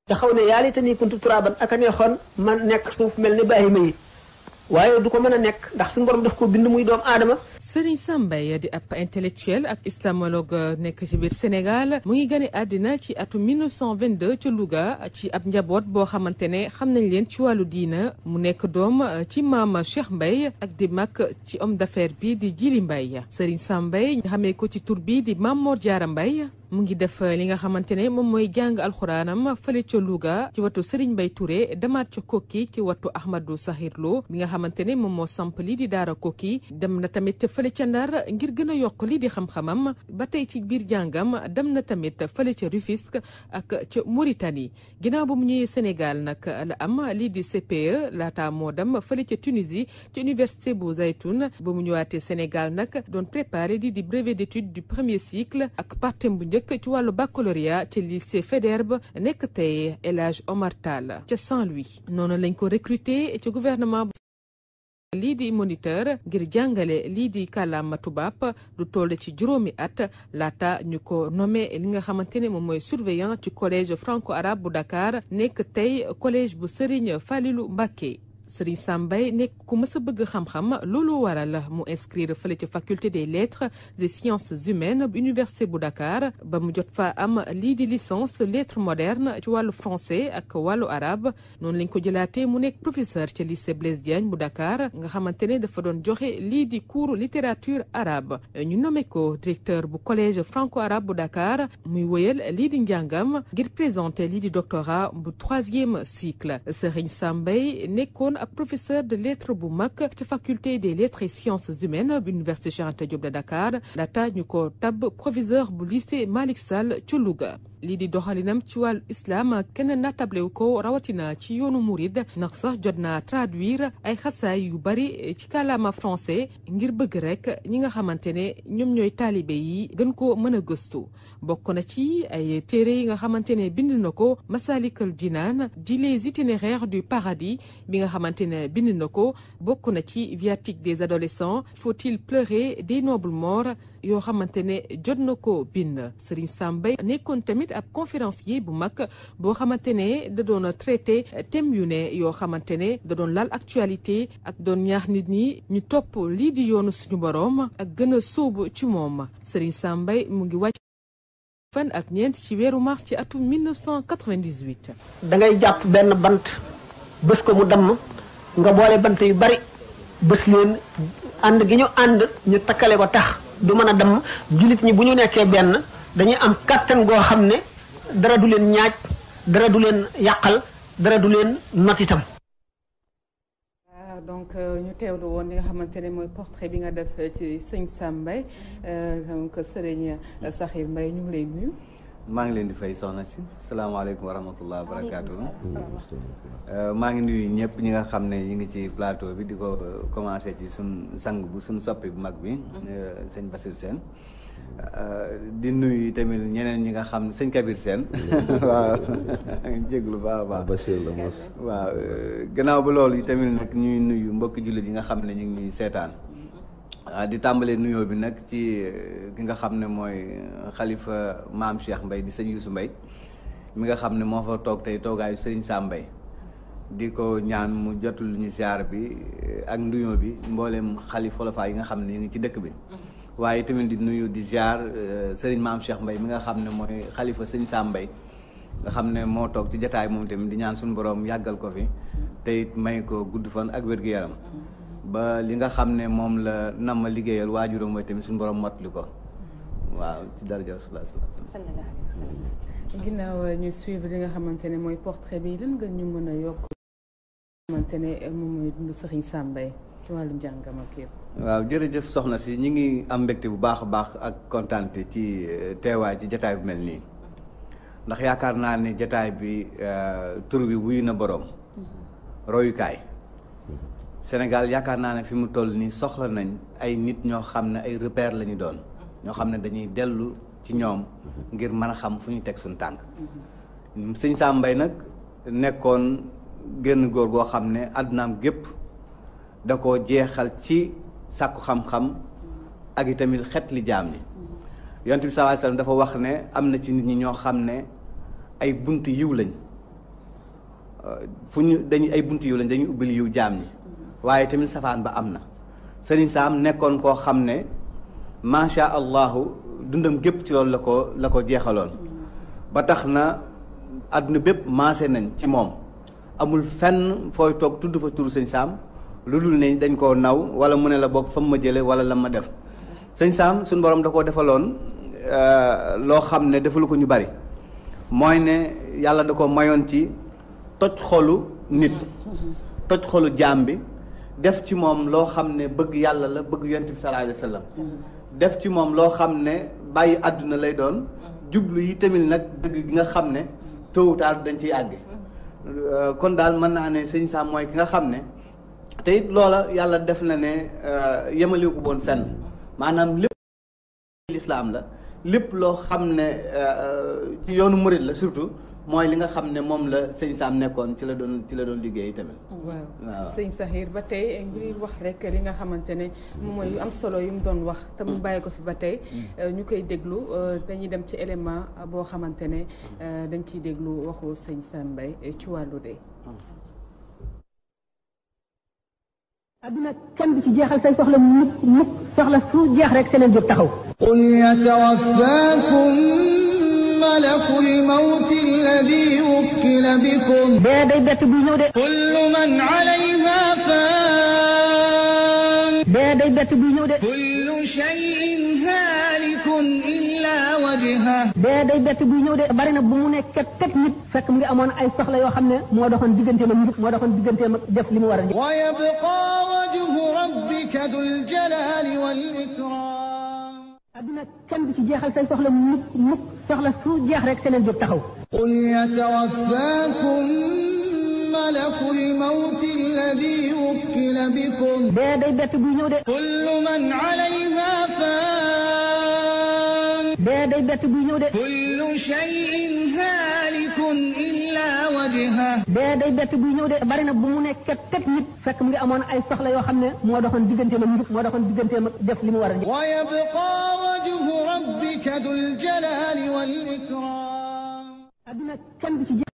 taxaw ne yaa laytanii kuntu turaaban ak a neexoon man nekk suuf mel ni bàyyima yi waaye du ko mën a nekk ndax suñu borom daf ko bind muy doomu aadama. Serigne Sam Mbaye di ab intellectuel ak islamologue nekk ci biir Sénégal mu ngi gane àddina ci atum 1922 ca Louga ci ab njaboot boo xamante ne xam nañ leen ci wàllu diina mu nekk doom ci maam Cheikh Mbaye ak di mag ci homme d'affaires bi di Djily Mbaye. Serigne Sam Mbaye ñu xamee ko ci tur bi di Mame Mor Diarra Mbaye mu ngi def li nga xamante ne moom mooy jàng alxuraanam fële ca Louga ci watu Serigne Mbaye Touré demaat ca Kokki ci watu Ahmadou Sakhir Lo bi nga xamante ne moom moo samp lii di daara Kokki dem na tamit fële ca Ndar ngir gën a yokk lii di xam-xamam ba tey ci biir jàngam dem na tamit fële ca Rufisque ak ca Mauritanie ginnaaw ba mu ñëwee Sénégal nag la am lii di CPE laata moo dem fële ca Tunisie ci université bu Zaytoun ba mu ñëwaatee Sénégal nag doon préparé lii di brevet d'études du premier cycle ak partem bu njëkk ci wàllu baccalauréat ci lycée Faidherbe nekk tey El Hadj Omar Tall ca Saint-Louis noonu lañ ko recruter ci gouvernement lii di moniteur ngir jàngale lii di kàllaama tubaab du toll ci juróomi at laata ñu ko nommé li nga xamante ne moom mooy surveillant ci collège franco-arabe bu Dakar nekk tey collège bu Serigne Falilou Mbacké. Serigne Sam Mbaye nekk ku mës a bëgg xam-xam loolu waral mu inscrire fële ci faculté des lettres et sciences humaines bu université bu Dakar ba mu jot fa am lii di licence lettres modernes ci wàllu français ak wàllu arabe noonu lañ ko jëlaatee mu nekk professeur ci lycée Blaise Diagne bu Dakar nga xamante ne dafa doon joxe lii di cours littérature arabe ñu nommé ko directeur bu collège franco-arabe bu Dakar muy wëyal lii di njàngam ngir présenter lii di doctorat bu 3e cycle. Serigne Sam Mbaye nekkoon ab professeur de lettres bu mag ci faculté des lettres et sciences humaines bu université Cheikh Anta Diop de Dakar laata ñu ko tabb proviseur bu lycée Malick Sall ci Louga. lii di doxalinam ci wàllu islam kenn natablewu ko rawatina ci yoonu Mouride ndax sax jot naa traduire ay xasaay yu bari ci kàllaama français ngir bëgg rek ñi nga xamante ne ñoom ñooy taalibe yi gën ko mën a gëstu bokk na ci ay téere yi nga xamante ne bind na ko Masalikul Jinaan di les itinéraires du paradis bi nga xamante ne bind na ko bokk na ci viatique des adolescents faut-il pleurer des nobles morts yoo xamante ne jot na ko bind. Serigne Sam Mbaye nekkoon tamit ab conférencier bu mag boo xamante ne da doon traité thème yu ne yoo xamante ne da doon laal actualité ak doon ñaax nit ñi ñu topp lii di yoonu suñu boroom ak gën a sóobu ci moom. Serigne Sam Mbaye mu ngi wàcc fan ak ñeent ci weeru mars ci atum 1998. da ngay jàpp benn bant bës ko mu damm nga boole bant yu bari bës leen ànd gi ñu ànd ñu takkale ko tax du mën a damm jullit ñi bu ñu nekkee benn dañuy am kattan goo xam ne dara du leen ñaaj dara du leen yàqal dara du leen not itam. donc ñu teewlu woon li nga xamante ne mooy portrait bi nga def ci sëñ Sam Mbaye donc Serigne Sakhir Mbaye ñu ngi lay nuyu. maa ngi leen di fay soxna si salaamaaleykum wa rahmatullah wa barakaatu. maa ngi nuyu ñëpp ñi nga xam ne ñu ngi ci plateau bi di ko commencé ci sun sang bu sun soppi bu mag bi sëñ Basir Sène di nuyu tamit ñeneen ñi nga xam ne sëñ Kabir Sène waaw jéglu baax a baax Bachir la mos waaw gannaaw ba loolu tamit nag ñuy nuyu mbokki jullit yi nga xam ne ñu ngi ñuy seetaan di tàmbalee nuyoo bi nag ci ki nga xam ne mooy xalifa maam Cheikh Mbaye di sëñ Youssou Mbaye mi nga xam ne moo fa toog tey toogaayu Serigne Sam Mbaye di ko ñaan mu jotul ñu ziar bi ak nuyoo bi mboolem xalifa xolofaa yi nga xam ne ñu ngi ci dëkk bi waaye tamit di nuyu di ziar Serigne maam Cheikh Mbaye mi nga xam ne mooy xalifa sëñ Sam Mbaye nga xam ne moo toog ci jataay moom tamit di ñaan suñu borom yàggal ko fi te it may ko gudd fan ak wér-gu-yaram ba li nga xam ne moom la nam ma liggéeyal waajuram mooy tamit suñu borom mottali ko waaw ci daraja Rasulullah sallallahu alayhi wa sallam. ginnaaw ñu suivre li nga xamante ne mooy portrait bi lan nga ñu mën a yokk xamante ne moom mooy dund Serigne Sam Mbaye ci wàllu njàngam ak yëpp. waaw jërëjëf soxna si ñi ngi am mbégte bu baax a baax ak kontaante ci teewaay ci jataay bu mel nii ndax yaakaar naa ne jataay bi tur bi wuyu na borom royukaay. Sénégal yaakaar naa ne fi mu toll nii soxla nañ ay nit ñoo xam ne ay repère la ñu doon ñoo xam ne dañuy dellu ci ñoom ngir mën a xam fu ñu teg suñu tànk sëñ Sam Mbaye nag nekkoon génn góor goo xam ne àddunaam gépp da ko jeexal ci sàkku xam-xam ak itamit xet li jaam ni yonent bi sallallahu alayhi wasallam dafa wax ne am na ci nit ñi ñoo xam ne ay bunt yiw lañ fu ñu dañuy ay buntu yiw lañ dañuy ubbil yiw jaam ñi waaye tamit safaan ba am na Serigne Sam nekkoon koo xam ne macha allahu dundam gépp ci loolu la ko jeexaloon ba tax na àdduna bépp maase nañ ci moom amul fenn fooy toog tudd fa turu Serigne Sam lu dul ne dañ koo naw wala mu ne la bokk fa mu ma jële wala la ma def Serigne Sam suñu borom da koo defaloon loo xam ne defalu ko ñu bari mooy ne yàlla da ko mayoon ci toj xolu nit toj xolu jaam bi def ci moom loo xam ne bëgg yàlla la bëgg yonent bi sallallahu alayhi wa sallam def ci moom loo xam ne bàyyi àdduna lay doon jublu yi tamit nag dëgg gi nga xam ne tôt ou tard dañ ciy àgg kon daal mën naa ne Serigne Sam mooy ki nga xam ne te it loola yàlla def na ne yemaliwu ko boon fenn maanaam lépp lislaam la lépp loo xam ne ci yoonu murid la surtout mooy li nga xam ne moom la sëñ Sam nekkoon ci la doon liggéey tamit. waaw sëñ Sakhir ba tey ngir wax rek li nga xamante ne moom mooy yu am solo yu mu doon wax te mu bàyyi ko fi ba tey ñu koy déglu dañuy dem ci élément boo xamante ne dañ ciy déglu waxu sëñ Sam Mbaye ci wàllu dee. adduna kenn du ci jeexal say soxla mukk soxla su jeex rek seneen jóg taxaw. qul yatawaffakum malakul mawti alladi wukkila bikum. dee day bett buy ñëw de. kullu man alayha fan. dee day bett buy ñëw de. kullu shay'in haalikun illa wajha. dee day bett buy ñëw de. bari na bu mu nekk kat nit fekk mu ngi amoon ay soxla yoo xam ne moo doxoon digganteem ak njub moo doxoon digganteem ak def li mu war a def. wa yabqa wajhu rabbika dul jalali wal ikram. adduna kenn du ci jeexal say soxla mukk soxla su jeex rek seneen jóg taxaw. qul yatawaffakum malakul mawti alladi wukkila bikum. dee day bett buy ñëw de. kullu man alayha fan. dee day bett buy ñëw de. kullu shay'in haalikun illa wajha. dee day bett buy ñëw de. bari na bu mu nekk kat nit fekk mu ngi amoon ay soxla yoo xam ne moo doxoon digganteem ak njub moo doxoon digganteem ak def li mu war a def. wa yabqa wajhu rabbika dul jalali wal ikram. adduna kenn du ci jeex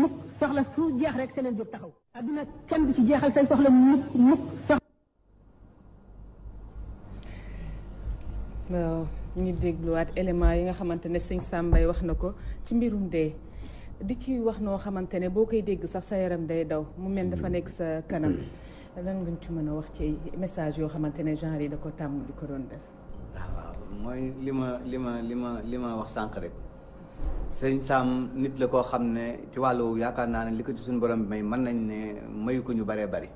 mukk soxla su jeex rek seneen jóg taxaw. adduna kenn du ci jeexal say soxla mukk soxla. waaw ñu ngi dégluwaat élément yi nga xamante ne sëñ Sam Mbaye wax na ko ci mbirum dee di ci wax noo xamante ne boo koy dégg sax sa yaram day daw mu mel dafa nekk sa kanam lan nga ci mën a wax ci message yoo xamante ne genre yi da ko tàmm di ko doon def. waaw mooy li ma wax sànq rek sëñ Sam nit la koo xam ne ci wàllu yaakaar naa ne li ko ci suñu borom bi may mën nañ ne mayu ko ñu bëree bëri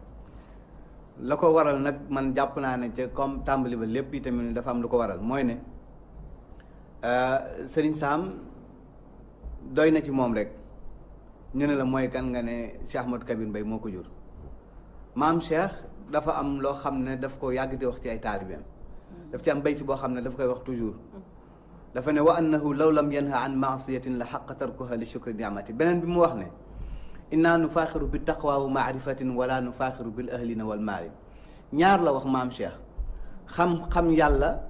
la ko waral nag man jàpp naa ne ca comme tàmbali ba lépp itamit dafa am lu ko waral mooy ne sëriñ Sam doy na ci moom rek ñu ne la mooy kan nga ne Cheikh Ahmadou Kabir Mbaye moo ko jur maam Cheikh dafa am loo xam ne daf ko yàgg di wax ci ay taalibeem daf ci am bayti boo xam ne daf koy wax toujours dafa ne wa annahu law lam yanha an maasiyatin la xaqa tarkuha li shukri niamati beneen bi mu wax ne inna nufaaxiru bi taqwa wa maarifatin wala nufaaxiru bil ahlina wal maali ñaar la wax maam Cheikh xam yàlla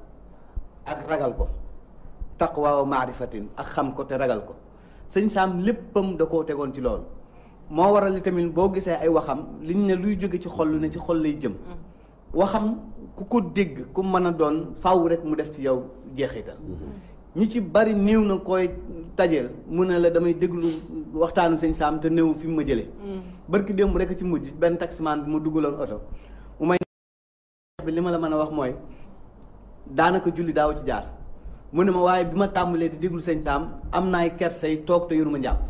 ak ragal ko taqwa wa maarifatin ak xam ko te ragal ko sëñ Sam léppam da koo tegoon ci loolu moo waral li tamit boo gisee ay waxam liñ ne luy jóge ci xol lu ne ci xol lay jëm waxam ku ko dégg ku mën a doon faaw rek mu def ci yow jeexital ñi ci bari néew na koy tajeel mu ne la damay déglu waxtaanu sëñ Sam te néew fi mu ma jëlee barki démb rek ci mujj benn taximaan bi ma duggaloon oto mu may bi li ma la mën a wax mooy daanaka julli daaw ci jaar mu ne ma waaye bi ma tàmbalee di déglu sëñ Sam am naay kersay toog te yoruma njàpp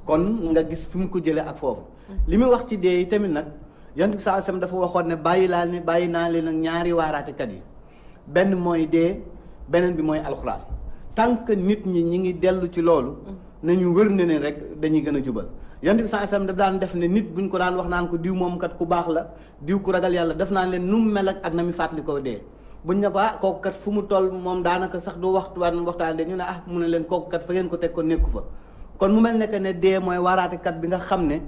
kon nga gis fi mu ko jëlee ak foofu li muy wax ci dee yi tamit nag yonent bi sallallahu alayhi wasallam dafa waxoon ne bàyyi naa leen nag ñaari waaraatekat yi benn mooy dee beneen bi mooy alxuraan tant que nit ñi ngi dellu ci loolu nañu wër ne ne rek dañuy gën a jubal yonent bi sallallahu alayhi wasallam daf daan def ne nit buñ ko daan wax naan ko diw moom kat ku baax la diw ku ragal yàlla def naan leen nu mu mel ak na mi fàttali ko dee buñ ne ko kooku kat fu mu toll moom daanaka sax du waxtaan de ñu ne mu ne leen kooku kat fa ngeen ko teg ko nekku fa kon mu mel ne que ne dee mooy waaraatekat bi nga xam ne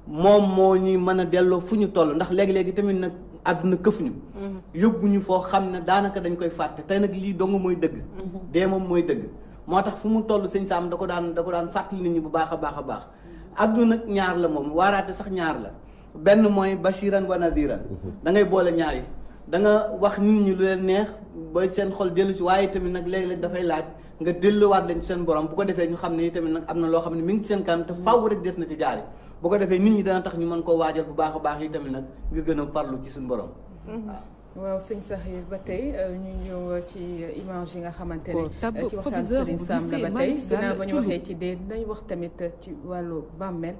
moom moo ñuy mën a delloo fu ñu toll ndax léegi-léegi tamit nag àdduna këf ñu yóbbuñu foo xam ne daanaka dañ koy fàtte tey nag lii dong mooy dëgg dee moom mooy dëgg moo tax fu mu toll sëñ Sam da ko daan fàttali nit ñi bu baax a baax àdduna nag ñaar la moom waaraate sax ñaar la benn mooy bashiran wa nadiran da ngay boole ñaar yi da nga wax nit ñi lu leen neex ba seen xol dellu si waaye tamit nag léeg-léeg dafay laaj nga delluwaat leen ci seen borom bu ko defee ñu xam ne tamit nag am na loo xam ne mi ngi ci seen kanam te faaw rek des na ci jaari bu ko defee nit ñi dana tax ñu mën koo waajal bu baax a baax yi tamit nag nga gën a farlu ci suñu borom waaw sëñ Sakhir ba tey ñu ñëw ci image yi nga xamante ne ci waxtaan Serigne Sam la ba tey ginnaaw ba ñu waxee ci dee dinañ wax tamit ci wàllu bàmmeel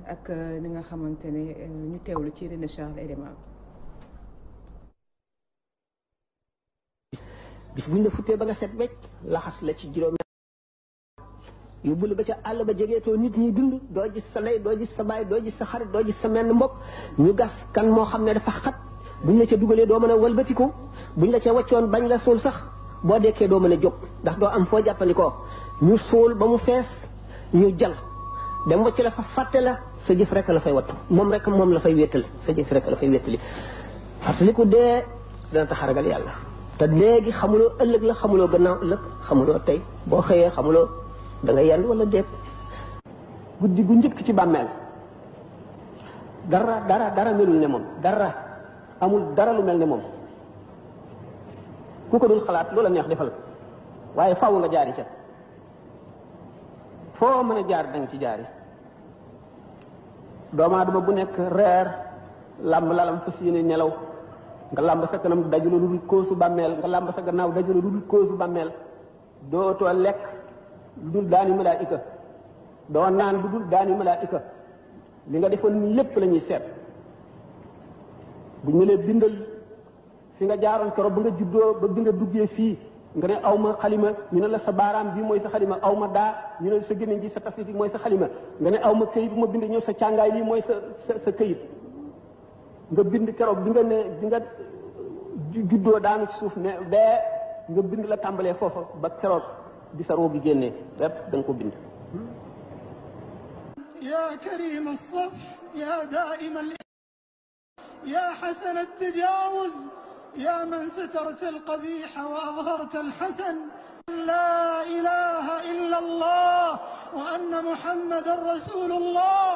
ak li nga xamante ne ñu teewlu ci René Charles élément bis buñ la futtee ba nga set wecc laxas la ci juróom yóbbu la ba ca àll ba jegeetoo nit ñi dund doo gis sa ndey doo gis sa baay doo gis sa xarit doo gis sa menn mbokk ñu gas kan moo xam ne dafa xat buñ la ca dugalee doo mën a walbatiku buñ la ca waccoon bañ la suul sax boo dekkee doo mën a jóg ndax doo am foo jàppandikoo ñu suul ba mu fees ñu jal dem wacc la fa fàtte la sa jëf rek la fay wattu moom rek moom la fay wéttali sa jëf rek la fay wéttali fàttaliku dee dana tax a ragal yàlla te léegi xamuloo ëllëg la xamuloo gannaaw ëllëg xamuloo tey boo xëyee xamuloo da nga yenn wala déet guddi gu njëkk ci bàmmeel dara melul ne moom dara amul dara lu mel ne moom ku ko dul xalaat loola neex defal waaye faaw nga jaari ca foo mën a jaar da nga ci jaari doomu aadama bu nekk reer làmb lalam fas yéene nelaw nga làmb sa kanam dajula lu dul koosu bàmmeel nga làmb sa gannaaw dajula lu dul koosu bàmmeel dootoo lekk lu dul daani malaayika doo naan lu dul daani malaayika li nga defoon lépp la ñuy seet bu ñu lee bindal fi nga jaaroon keroog ba nga juddoo ba bi nga duggee fii nga ne aw ma xalima ñu ne la sa baaraam bi mooy sa xalima aw ma daa ñu ne sa gémmiñ gi sa tafsir mooy sa xalima nga ne aw ma këyit bu ma bind ñëw sa càngaay lii mooy sa këyit nga bind keroog bi nga ne bi nga juddoo daanu ci suuf ne bee nga bind la tàmbalee foofa ba keroog di sa roo gi génnee lépp da nga ko bind يا كريم الصفح يا دائم يا حسن التجاوز يا من سترت القبيح وأظهرت الحسن لا إله إلا الله وأن محمد رسول الله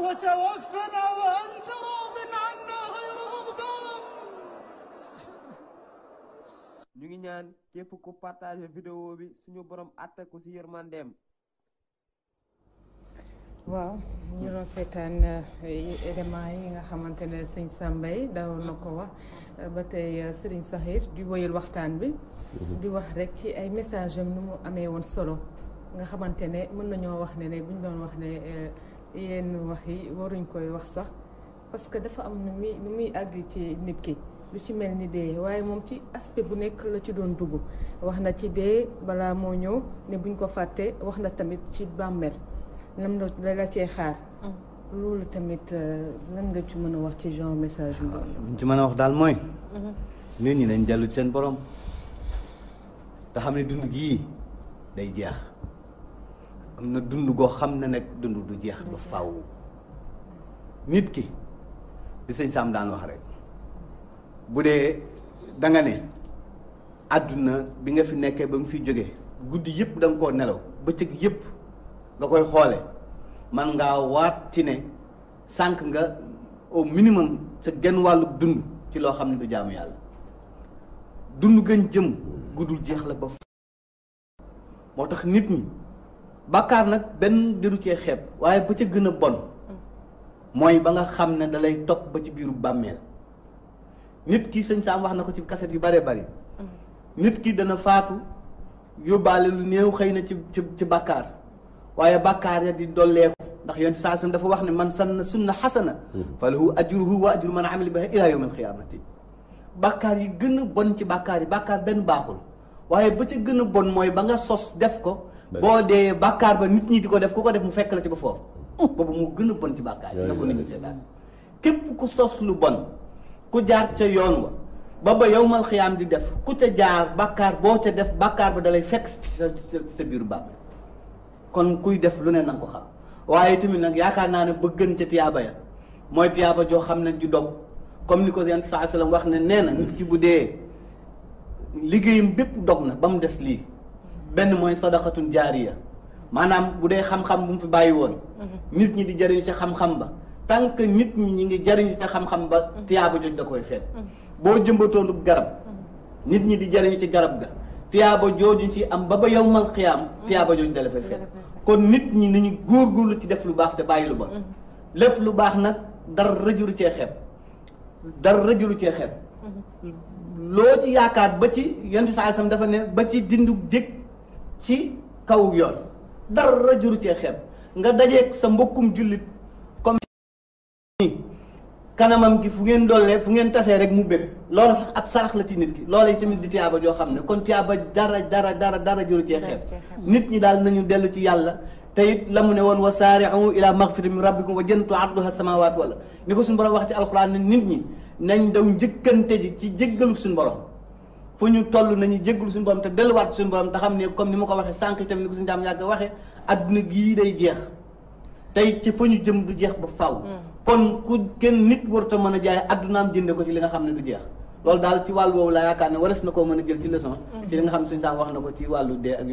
وتوفنا وأنت راض عنا غير غضبان. ñu ngi ñaan képp ku partage vidéo bi suñu borom àtte ko ci yërmandeem. waaw ñu doon seetaan éléments yi nga xamante ne sëñ Sambay daw na ko wax ba tey Serigne Sakhir di woyal waxtaan bi di wax rek ci ay message am nu mu amee woon solo nga xamante ne mën nañoo wax ne bu ñu doon wax ne yenn wax yi waruñ koy wax sax parce que dafa am nu muy àgg ci nit ki lu ci mel ni dee waaye moom ci aspect bu nekk la ci doon dugg wax na ci dee balaa moo ñëw ne buñ ko fàtte wax na tamit ci bàmmeel lam la cee xaar loolu tamit lan nga ci mën a wax ci genre message bi liñ ci mën a wax daal mooy nit ñi nañ dellu ci seen borom te xam ne dund gii day jeex am na dund goo xam ne nag dund du jeex du faw nit ki di sëñ Sam daan wax rek bu dee da nga ne àdduna bi nga fi nekkee ba mu fi jógee guddi yëpp da nga koo nelaw bëccëg yëpp nga koy xoole man ngaa waat ci ne sànq nga au minimum sa genn wàllu dund ci loo xam ne du jaamu yàlla dund gën jëm guddul jeex la ba moo tax nit ñi bàkkaar nag benn deru cee xeeb waaye ba ca gën a bon mooy ba nga xam ne da lay topp ba ci biiru bàmmeel nit ki sëñ Sam wax na ko ci kaset yu bëree bëri nit ki dana faatu yóbbaale lu néew xëy na ci bàkkaar waaye bàkkaar ya di dolleeku ndax yonent bi saa dafa wax ne man sanna sunna xasana fa lahu ajruhu wa ajru man amila biha ila yawm alqiyamati bàkkaar yi gën a bon ci bàkkaar yi bàkkaar benn baaxul waaye ba ca gën a bon mooy ba nga sos def ko boo dee bàkkaar ba nit ñi di ko def ku ko def mu fekk la ci ba foofu boobu mu gën a bon ci bàkkaar yi na ko nit ñi seetaan képp ku sos lu bon ku jaar ca yoon wa ba yawmal xiyaam di def ku ca jaar bàkkaar boo ca def bàkkaar ba dalay fekk sa biiru bàmmeel kon kuy def lu ne na nga ko xam waaye tamit nag yaakaar naa ne ba gën ca tiyaaba ya mooy tiyaaba joo xam ne ju dog comme ni ko Yonent bi sallallahu alayhi wasallam wax ne nee na nit ki bu dee liggéeyam bépp dog na ba mu des lii benn mooy sadaqatun jaariya maanaam bu dee xam-xam bu mu fi bàyyi woon nit ñi di jariñu ci xam-xam ba tant que nit ñi ngi jariñu ci xam-xam ba tiyaaba jooju da koy feet boo jëmbatoonu garab nit ñi di jariñu ci garab ga tiyaaba jooju ci am ba yawmal xiyaam tiyaaba jooju da la fay feet kon nit ñi nañu góorgóorlu ci def lu baax te bàyyi lu bon def lu baax nag dara rëjuru cee xeeb dara rëjuru cee xeeb loo ci yaakaar ba ci yonent saa sam dafa ne ba ci dindu dég ci kaw yoon dara rëjuru cee xeeb nga dajeeg sa mbokkum jullit comme kanamam gi fu ngeen dollee fu ngeen tasee rek mu bëgg loolu sax ab sarax la ci nit ki loolu tamit di tiyaaba joo xam ne kon tiyaaba dara juru cee xeeb nit ñi daal nañu dellu ci yàlla te it la mu ne woon wa saari'u ila maghfiratin min rabbikum wa jannatu arduha samawat wala ni ko suñu borom wax ci alxuraan ne nit ñi nañ daw njëkkante ji ci jéggalu suñu borom fu ñu toll nañu jéggalu suñu borom te delluwaat suñu borom te xam ne comme ni ma ko waxee sànq tamit ni ko suñu daam yàgg waxee adduna gii day jeex tey ci fa ñu jëm du jeex ba faaw kon ku kenn nit warut a mën a jaay addunaam jënde ko ci li nga xam ne du jeex loolu daal ci wàllu woowu laa yaakaar ne waras na koo mën a jël ci leçon ci li nga xam ne suñu saam wax na ko ci wàllu dee ak